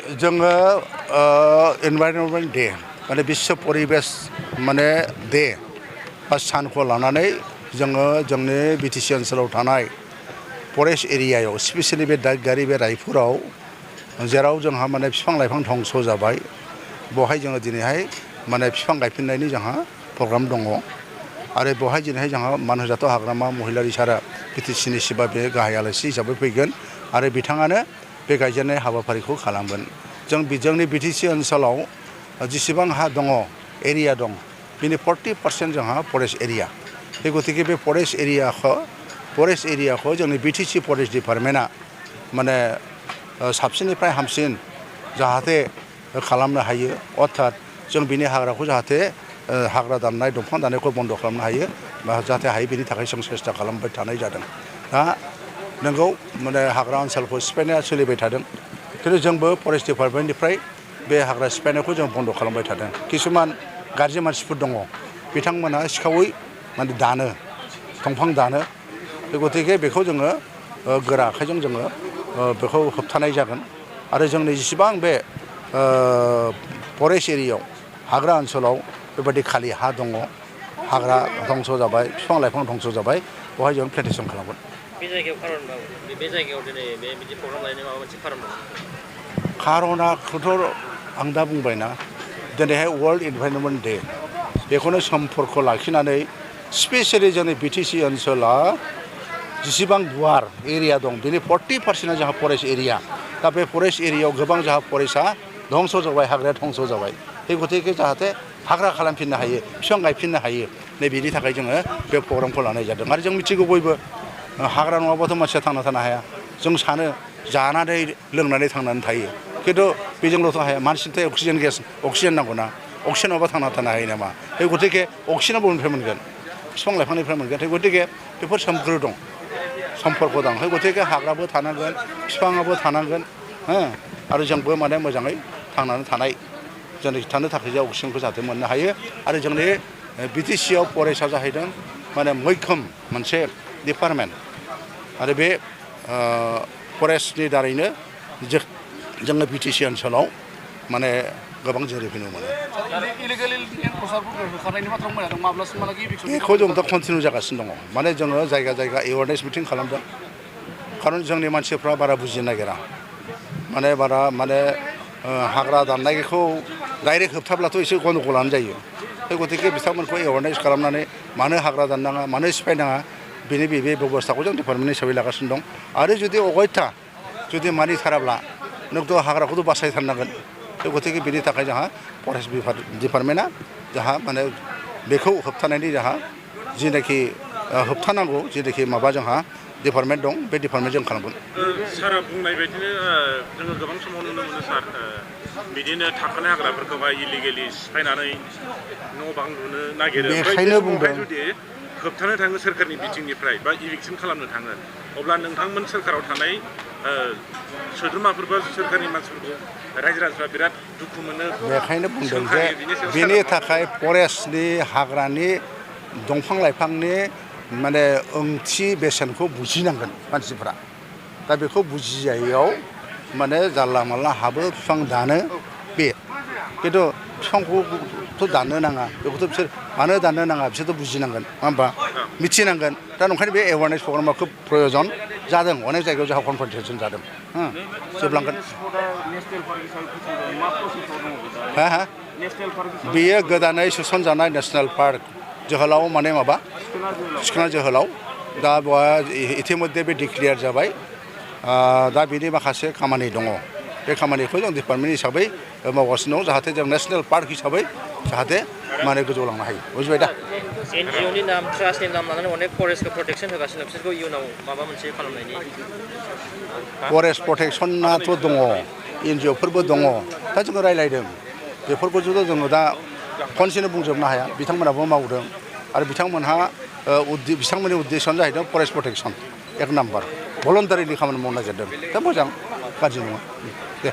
जोङो एनवायरनमेन्ट डे माने विश्व परिबेश माने डे बा सानखौ लानानै जोङो जोंनि बिटिसि ओनसोलाव थानाय फरेस्ट एरियायाव स्पेसियेलि बे दागगारि बे रायपुराव जेराव जोंहा माने बिफां लाइफां धंस जाबाय बेवहाय जोङो दिनैहाय माने बिफां गायफिननायनि जोंहा प्रग्राम दङ आरो बेवहाय दिनैहाय जोंहा मान होजाथाव हाग्रामा महिलारि सारा बिटिसिनि सिबा बे गाहाय आलासि हिसाबै फैगोन आरो बिथाङानो बे गायजेननाय हाबाफारिखौ खालामगोन जों जोंनि बिटिसि ओनसोलाव जेसेबां हा दङ एरिया दं बिनि 40% जोंहा फरेस्ट एरिया बे गतिके बे फरेस्ट एरियाखौ जोंनि बिटिसि फरेस्ट डिपार्टमेन्टआ माने साबसिननिफ्राय हामसिन जाहाथे खालामनो हायो अर्थात जों बिनि हाग्राखौ जाहाथे हाग्रा दाननाय दंफां दाननायखौ बन्द खालामनो हायो जाहाथे हायो बेनि थाखाय जों सेस्था खालामबाय थानाय जादों दा नंगौ माने हाग्रा ओनसोलखौ सिफायनाया सोलिबाय थादों खिन्थु जोंबो फरेस्ट डिपार्टमेन्टनिफ्राय बे हाग्रा सिफायनायखौ जों बन्द खालामबाय थादों किसुमान गाज्रि मानसिफोर दङ बिथांमोना सिखावै माने दानो दंफां दानो बे गतिके बेखौ जोङो गोरा आखाइजों जोङो बेखौ होबथानाय जागोन आरो जोंनि जेसेबां बे फरेस्ट एरियायाव हाग्रा ओनसोलाव बेबायदि खालि हा दङ हाग्रा धंस जाबाय बिफां लाइफां धंस जाबाय बेवहाय जों प्लेन्टेसन खालामगोन बे जायगायाव खारन बे जायगायाव दिनै बे बिदि प्रग्राम लायनो माबा मोनसे खारन दं खारनाखौथ' आं दा बुंबायना दिनैहाय वर्ल्ड इनभाइरनमेन्ट डे बेखौनो सम्पर्क लाखिनानै स्पेसियेलि जोंनि बिटिसि ओनसोला जेसेबां गुवार एरिया दं बेनि 40% जोंहा फरेस्ट एरिया दा बे फरेस्ट एरियायाव गोबां जोंहा फरेस्टआ धंस जाबाय हाग्राया धंस जाबाय बे गतिके जाहाथे हाग्रा खालामफिननो हायो बिफां गायफिननो हायो नै बेनि थाखाय जोङो बे प्रग्रामखौ लानाय जादों आरो जों मिथिगौ बयबो हाग्रा नङाबाथ' मानसिया थांना थानो हाया जों सानो जानानै लोंनानै थांनानै थायो खिन्थु बेजोंल'थ' हाया मानसिनि अक्सिजेन नांगौ ना अक्सिजेन नङाबा थांना थानो हायो नामा बे गतिके अक्सिजेना बबेनिफ्राय मोनगोन बिफां लाइफांनिफ्राय मोनगोन गतिके बेफोर सोमखोर दं सम्पर्क दं गतिके हाग्राबो थानांगोन बिफाङाबो थानांगोन आरो जोंबो माने मोजाङै थांनानै थानाय जोंनि थानो थाखाय जों अक्सिजेनखौ जाहाथे मोननो हायो आरो जोंनि बिटिसिआव फरेस्टआ जाहैदों माने मैखोम मोनसे डिपार्टमेन्ट आरो बे फरेस्टनि दारैनो जोङो बिटिसि ओनसोलाव माने गोबां जों रेभिनिउ मोनो बेखौ जों दा कन्टिनिउ जागासिनो दङ माने जोङो जायगा जायगा एवारनेस मिटिं खालामदों खारन जोंनि मानसिफ्रा बारा बुजिनो नागिरा माने बारा माने हाग्रा दाननायखौ डाइरेक्ट होबथाब्लाथ' एसे गन्दगलानो जायो बे गतिके बिथांमोनखौ एवारनेस खालामनानै मानो हाग्रा दाननाङा मानो सिफायनाङा बेनि बे बेब'स्थाखौ जों डिपार्टमेन्ट हिसाबै लागासिनो दं आरो जुदि अगयथा जुदि मानिथाराब्ला नोंथ' हाग्राखौथ' बासायथारनांगोन बे गतिके बेनि थाखाय जोंहा फरेस्ट डिपार्टमेन्टआ जोंहा माने बेखौ होबथानायनि जोंहा जिनाखि होबथानांगौ जिनाखि माबा जोंहा डिपार्टमेन्ट दं बे डिपार्टमेन्ट जों खालामगोन सारा बुंनाय बायदिनो जोङो गोबां समाव नुनो मोनो सार बिदिनो थाखानाय हाग्राफोरखौहाय इलिगेलि सिफायनानै न' बां लुनो नागिरो बेखायनो बुंदों जुदि होबथानो थाङो सोरखारनि बिथिंनिफ्राय बा इभिक्सन खालामनो थाङो अब्ला नोंथांमोन सोरखाराव थानाय सोद्रोमाफोर बा सोरखारनि मानसिफोरखौ रायजो राजाफ्रा बिराद दुखु मोनो बेखायनो बुंदों जे बेनि थाखाय फरेस्टनि हाग्रानि दंफां लाइफांनि माने ओंथि बेसेनखौ बुजिनांगोन मानसिफ्रा दा बेखौ बुजिजायैयाव माने जानला मानला हाबो बिफां दानो बे खिन्थु बिफांखौथ' दाननो नाङा बेखौथ' बिसोर मानो दाननो नाङा बिसोरथ' बुजिनांगोन नङा होमबा मिथिनांगोन दा ओंखायनो बे एवारनेस प्रग्रामा खोब प्रयजन जादों अनेक जायगायाव जोंहा कनफ्रेन्टेसन जादों जोबलांगोन बेयो गोदानै सोसनजानाय नेसनेल पार्क जोहोलाव माने माबा सिखोना जोहोलाव दा बेवहाय इतिमध्ये बे डिक्लियार जाबाय दा बेनि माखासे खामानि दङ बे खामानिखौ जों डिपार्टमेन्ट हिसाबै मावगासिनो दं जाहाथे जों नेसनेल पार्क हिसाबै जाहाथे माने गोजौआव लांनो हायो बुजिबाय दा एनजिअनि नाम ट्रास्टनि नाम लानानै अनेक फरेस्टखौ प्रटेक्सन होगासिनो बिसोरखौ इयुनाव माबा मोनसे खालामनायनि फरेस्ट प्रटेक्सनाथ' दङ एनजिअफोरबो दङ दा जोङो रायज्लायदों बेफोरखौ जुदि जोङो दा खनसेनो बुंजोबनो हाया बिथांमोनाबो मावदों आरो बिथांमोनहा बिथांमोननि उद्देश्यआनो जाहैदों फरेस्ट प्रटेक्सन एक नाम्बार भलन्टारिनि खामानि मावनो नागिरदों दा मोजां गाज्रि नङा दे